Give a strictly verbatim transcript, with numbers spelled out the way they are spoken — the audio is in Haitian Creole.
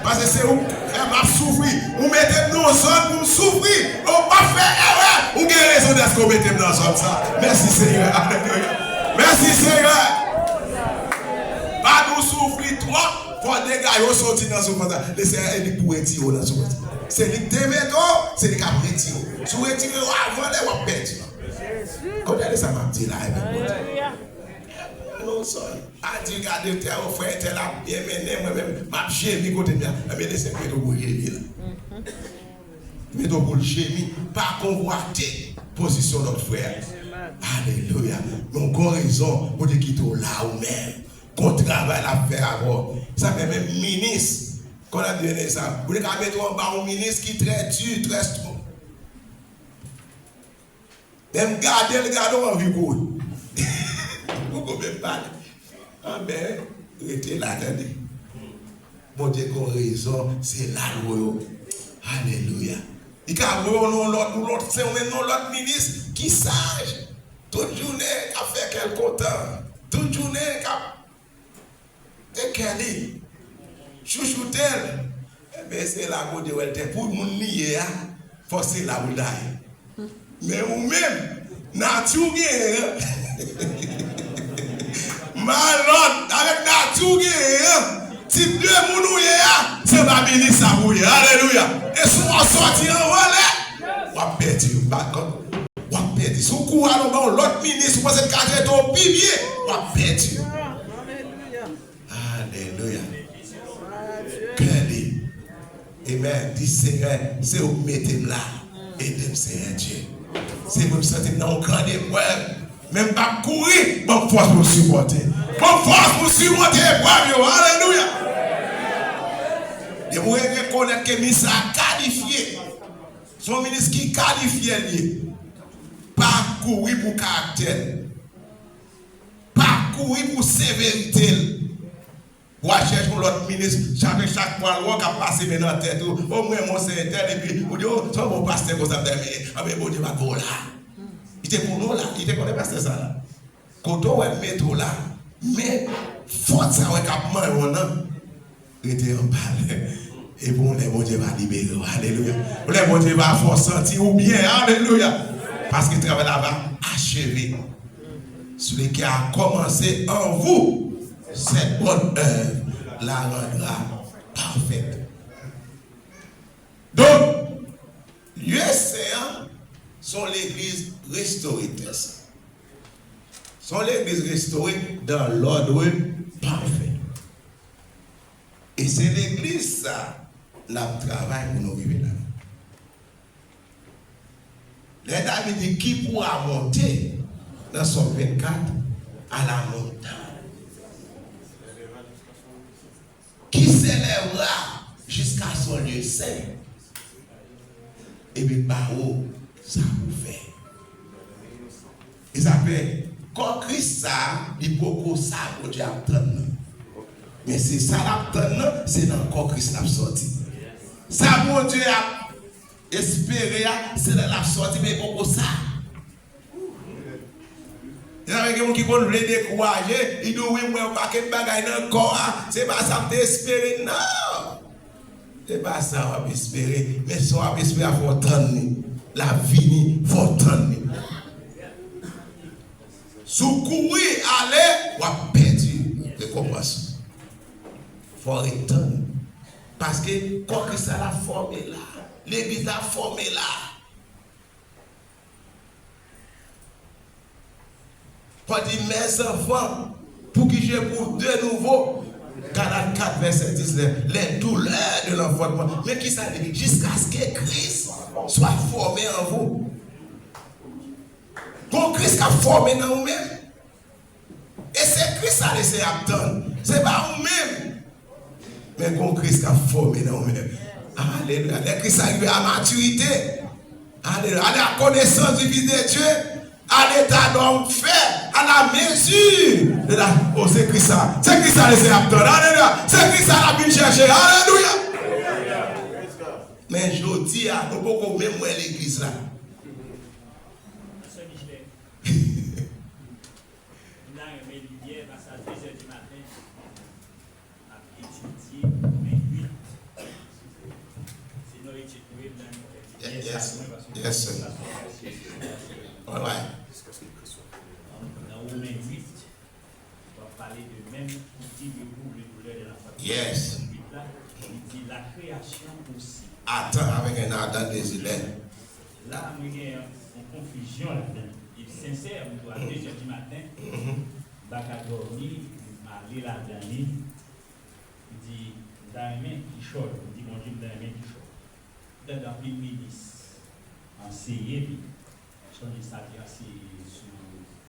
Paske se ou k fè m ap soufri. Ou mete m nan yon zòn pou m soufri. Ou pa fè erè. Ou gen rezon dèske w mete m nan zòn sa. Mèsi, Senyè. Alelouya. Mèsi, Senyè. Pa nou soufri twòp. Fò dega yo soti nan soufrans la. Le Senyè, e li k pou retire w nan soufrans la. Se li k te mete w, se li k ap retire w. Si w retire w avan lè, w ap pèdi. Kote de sa m ap di la, e menm Bondye. Non, sòy. A di, gade tè, o frè, tè l ap byen mennen, mwen menm, m ap jemi kote m ye a. Ebyen, le Senyè mete w pou jemi la. Mete w pou l jemi, pa konvwate pozisyon lòt frè a. Alelouya. Men w gon rezon pou te kite w la ou menm. Gon travay l ap fè avè w. Sa fè menm minis, kon ap di sa, ou te ka mete w anba yon minis ki trè di, trè strong. Menm gade l, gade w anvi kouri. Ou poko menm pale. Anben, rete la, tande. Bondye gon rezon, se la l voye w. Alelouya. Li ka voye w nan yon lòt, yon lòt, se ou menm nan yon lòt minis ki saj. Tout jounen, k ap fè kè l kontan. Tout jounen, k ap te kè li, chouchoute l. Enben, se la Bondye wè l te pou moun li ye a, fò se la pou l ta ye. Men ou menm, nati w genyen an, malòt, avèk nati w genyen an, tip de moun ou ye a, se pa minis sa pou w ye. Alelouya! E si w sòti anvan lè, w ap pèdi. Bakòt. W ap pèdi. Si w kouri al anba yon lòt minis, ou panse l ka trete w pi byen, w ap pèdi. Alelouya. Kè li. Amen. Di, Senyè, se ou k mete m la. Ede m, Senyè Dye. Se pou m santi m nan yon gran eprèv. Men m p ap kouri. Ban m fòs pou m sipòte. Ban m fòs pou m sipòte eprèv yo. Alelouya. Depi w rekonèt ke minis sa a kalifye, se yon minis ki kalifye l ye. Pa kouri pou karaktè l. Pa kouri pou severite l. W al chèche yon lòt minis, chak, chak fwa l wè w k ap pase men nan tèt ou. O mwen, mwen se entèl, epi ou di, o, se yon bon pastè konsa m ta renmen ye. Anben, Bondye pa t voye w la. Li te konnen w la, li te konnen pastè sa la. Kote w wè l mete w la, men fòt sa w wè k ap manyen w nan, rete anba l. E pou yon lè Bondye va libere w. Alelouya. Yon lè Bondye va fè w santi w byen. Alelouya. Paske travay la va acheve. Celui qui a commencé en vous cette bonne œuvre la rendra parfaite. Donk, lye sen an, se yon legliz restore tè sa. Se yon legliz restore dans l'ordre parfait. E se legliz sa n ap travay pou nou rive la. Lè David di, qui pourra monter nan Sòm vennkat, à la montagne, qui s'élèvera jusqu'à son lieu saint, epi ba ou sa pou fè. E sa fè, kò Kris sa a, li poko sa Bondye ap tann nan. Men se sa l ap tann nan, se nan kò Kris l ap sòti. Sa Bondye ap espere a, se lè l ap sòti, men li poko sa. E sa fè gen moun ki konn vle dekouraje, li di w, wi, m wè yon pakèt bagay nan kò a, se pa sa m te espere, non! Se pa sa w ap espere, men sa w ap espere a fò w tann li. L ap vini, fò w tann li. Si w kouri ale, w ap pèdi rekonpans ou. Fò w ret tann. Paske kò Kris la, l ap fòme la. Legliz la ap fòme la. Pòl di, mes enfants, pour qui j'éprouve de nouveau. Galat kat, vèsè diznèf, les douleurs de l'enfantement. Men kisa l di? Jusqu'à ce que Christ soit formé en vous. Gon Kris k ap fòme nan ou menm. E se Kris sa Lesenyè ap tann. Se pa ou menm. Men gon Kris k ap fòme nan ou menm. Alelouya. Lè Kris sa rive à maturité. Alelouya. À la connaissance du Fils de Dieu. À l'état d'homme fait, à la mesure de la. Oh, se Kris sa. Se Kris sa Lesenyè ap tann. Alelouya. Se Kris sa l ap vin chèche. Alelouya. Men jodi a, nou poko menm wè legliz la. Sè Michelet, m ta renmen li yè, pase a de zè di maten, m ap etidye Women uit. Yes, sir. Yes, sir. All right. Nan Women uit, w ap pale de menm outil de goût, de douleur, de la fatigue. Yes. Uit la, li di la création aussi. Attends avec un ardent désir. La, mwen gen yon konfizyon ladan. E sensè, mwen tou a de zè di maten, m pa ka dòmi, m ale ladan li. M di, m ta renmen kichòy. M di Bondye, m ta renmen kichòy. M tande anpil minis anseye li. Sonje sa te anseye sou